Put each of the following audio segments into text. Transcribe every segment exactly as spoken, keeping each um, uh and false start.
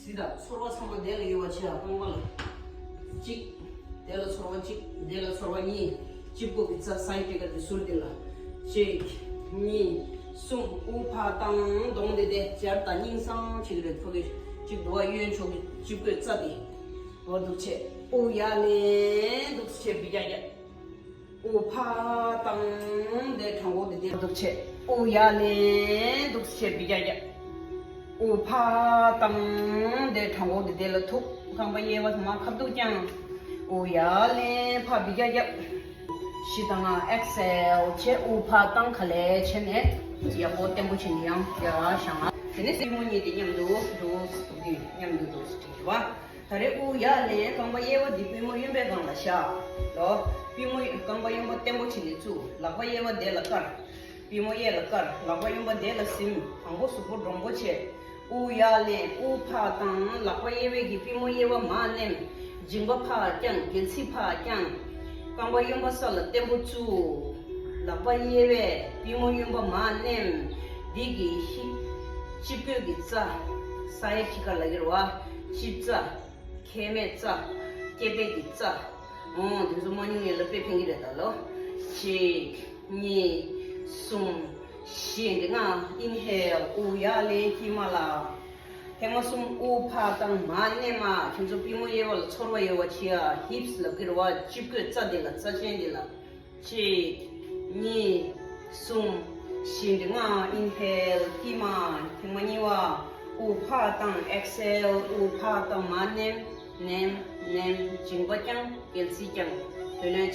འདི་དང་ཚོར་བ་ཚང་མ་དེ་ལ་ཡོད་པ་བྱས། རྐང་པ་ལ་གཅིག་དེ་ལ་ཚོར་བ་གཅིག་དེ་ལ་ཚོར་བ་གཉིས། དཔྱི་མགོ་གི་རྩ་སའི་ཊི་ཀ་དེ་ཟུར་དེ་ལ་གཅིག་གཉིས་གསུམ། དབུགས་ཕར་བཏང་། གདོང་དེ་དེ་སྦྱར་དང་། སྙིང་གསང་བྱེད་ཀྱི་རེད། ཕ་གི་གཅིག་འདུག་བ། གཡོན་ཕྱོགས་ཀྱི་དཔྱི་མགོའི་རྩ་དེ། འོ་འདུག་བྱས། དབུགས་ཡར་ལེན། འདུག་བྱས། འབུད་རྒྱག་རྒྱག་དབུགས་ཕར་བཏང་། དེ་བྲང་ཁོག་དེ་དེ་འདུག་བྱས། དབུགས་ཡར་ལེན། འདུག་བྱས། འབུད་རྒྱག་རྒྱག་དབུགས་ཕར་བཏང་། དེ་བྲང་ཁོག་དེ་དེ་ལ་ཐུག་རྐང་པ་གཡས་པ་དེ་མར་ཁ་ཐུག་བརྐྱངས། དབུགས་ཡར་ལེན། ཕར་འབུད་རྒྱག་རྒྱག་བཞི་དང་ལྔ། ཨེག་སེལ་བྱས། དབུགས་ཕར་བཏང་། ག་ལེར་བྱས་ནས་ཡག་པོ་བརྟན་པོ་བྱས་ནས་ཡང་ཡར་བཞེངས། དེ་ནས་པུས་མོ་གཉིས་དེ་མཉམ་དུ་འདུག་མཉམ་དུ་འདུག་སེ་བྱས་པ། ད་རེས་དབུགས་ཡར་ལེན། རྐང་པ་གཡས་པ་འདི་པུས་མོ་གཡོན་པའི་སྒང་ལ་བཞག་ལོ། པུས་མོ་རྐང་པ་གཡོན་པ་བརྟན་པོ་བྱས་ནས་བཙུགས། ལག་པ་གཡས་པ་དེ་ལ་དཀར། པུས་མོ་གཡས་ལ་དཀར། ལག་པ་གཡོན་པ་དེ་ལ་ཟིམ། དང་པོ་གཟུགས་པོ་འདྲོང་པོ་བྱས། དབུགས་ཡར་ལེན། དབུགས་ཕར་བཏང་། ལག་པ་གཡས་པའི་གི་པུས་མོ་གཡས་པ་མར་མནན། མཇིང་པ་ཕར་བརྐྱངས། སྒལ་ཚིགས་ཕར་བརྐྱངས། རྐང་པ་གཡོན་པ་ས་ལ་བརྟན་པོ་བཙུགས། ལག་པ་གཡས་པས་པུས་མོ་གཡོན་པ་མར་མནན། འདི་གི་ཧིབ། དཔྱི་མགོ་གི་རྩ། སའེ་ཊི་ཀ་ལབ་ཀྱི་རེད་བ། དཔྱི་རྩ། མཁལ་མའི་རྩ། སྐེད་པའི་གི་རྩ། འོ་དེ་ཚོ་མ་ཉུང་ཡིན་ལ་དཔེ་ཕན་གྱི་རེད་ད་ལོ། གཅིག་གཉིས། གསུམ། བཞི། འདི་ལྔ། ཨིན་ཧེལ། དབུགས་ཡར་ལེན། དཀྱིལ་མ་ལ། ཐེངས་མ་གསུམ། དབུགས་ཕར་བཏང་། མར་མནན་མ། ཁྱེད་ཚོ་པུས་མོ་གཡས་པ་ལ་ཚོར་བ་ཡོད་པ་བྱེད་ཨ། ཧིབ་སི་ལབ་ཀྱི་རེད་བ། དཔྱི་མགོའི་རྩ་འདི་ལ། རྩ་ཆེན་འདི་ལ། གཅིག་གཉིས། གསུམ། བཞི། འདི་ལྔ། ཨིན་ཧེལ། དཀྱིལ་མ། ཐེངས་མ་གཉིས་པ། དབུགས་ཕར་བཏང་། ཨེག་སེལ། དབུགས་ཕར་བཏང་། མར་མནན། མནན། མནན། མཇིང་པ་བརྐྱངས། སྒལ་ཚིགས་བརྐྱངས། བུ་ལོན་བྱས།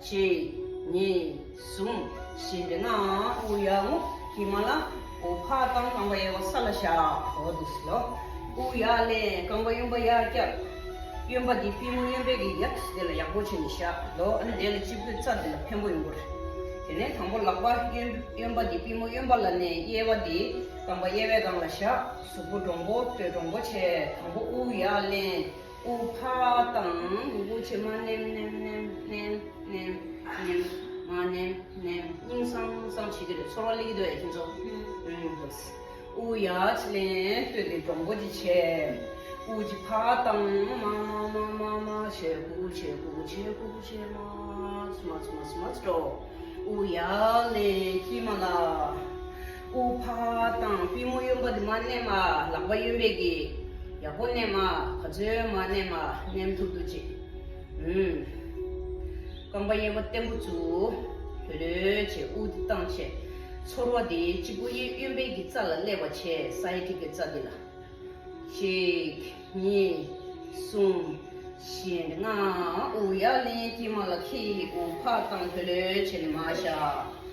གཅིག་གཉིས། གསུམ། བཞི། འདི་ལྔ། དབུགས་ཡར་རྔུབ། དཀྱིལ་མ་ལ། དབུགས་ཕར་བཏང་། རྐང་པ་གཡས་པ་ས་ལ་བཞག་འོ་འདུག་སེ་ལོ། དབུགས་ཡར་ལེན། རྐང་པ་གཡོན་པ་ཡར་བཀྱག་གཡོན་པ་འདི་པུས་མོ་གཡོན་པའི་གི་ཡ་དེ་ལ་ཡག་པོ་བྱས་ནས་བཞག་ལོ། ཨ་ནི་དེ་ལ་དཔྱི་མགོའི་རྩ་དེ་ལ་ཕན་པོ་ཡོང་གི་རེད། དེ་ནས་དང་པོ་ལག་པ་གཡོན་གཡོན་པ་འདི་པུས་མོ་གཡོན་པ་ལ་མནན། གཡས་པ་འདི་རྐང་པ་གཡས་པའི་སྒང་ལ་བཞག་གཟུགས་པོ་འདྲོང་པོ་ལྟོས། འདྲོང་པོ་བྱས། དང་པོ་དབུགས་ཡར་ལེན། དབུགས་ཕར་བཏང་། དབུགས་ཕྱི་མར་མནན། མནན། མནན། མནན། མནན། མནན། མར་མནན། མནན། སྙིང་སང་སང་བྱེད་ཀྱི་རེད། ཚོར་བ་སླེབས་ཀྱི་འདུག་ཨེ་ཁྱེད་ཚོ། ཨུམ། དབུགས་ཡར་ཕྱི་ལེན། ལྟོས་ཏེ་འདྲོང་པོ་ཅིག་བྱས། དབུགས་ཕྱི་ཕར་བཏང་། མར་མར་མར་མར་མར་བྱས། ཁུག་ཁུག་བྱས། ཁུག་ཁུག་བྱས། ཁུག་ཁུག་བྱས། མར་ཚུར་མར་ཚུར་མར་ཚུར་འགྲོ། དབུགས་ཡར་ལེན། དཀྱིལ་མ་ལ། དབུགས་ཕར་བཏང་། པུས་མོ་གཡོན་པ་འདི་མར་མནན་མ། ལག་པ་གཡོན་པའི་གི་ཡག་པོ་མནན་མ། ག་ཚོད་མར་མནན་མ། མནན་ཐུབ་ཐུབ་ཅིག་ཨུམ། རྐང་པ་གཡས་པ་བརྟན་པོ་བཙུགས། ལྷོད་ལྷོད་བྱས། དབུགས་འདི་བཏང་བྱས། ཚོར་བ་འདི་དཔྱི་མགོ་གཡས་གཡོན་པའི་གི་རྩ་ལ་སླེབས་པ་བྱས། སའེ་ཊི་ཀའི་རྩ་འདི་ལ། གཅིག་གཉིས། གསུམ། བཞི། ལྔ། དབུགས་ཡར་ལེན། དཀྱིལ་མ་ལ་འཁྱེར། དབུགས་ཕར་བཏང་། ལྷོད་ལྷོད་བྱས་ནས་མར་བཞག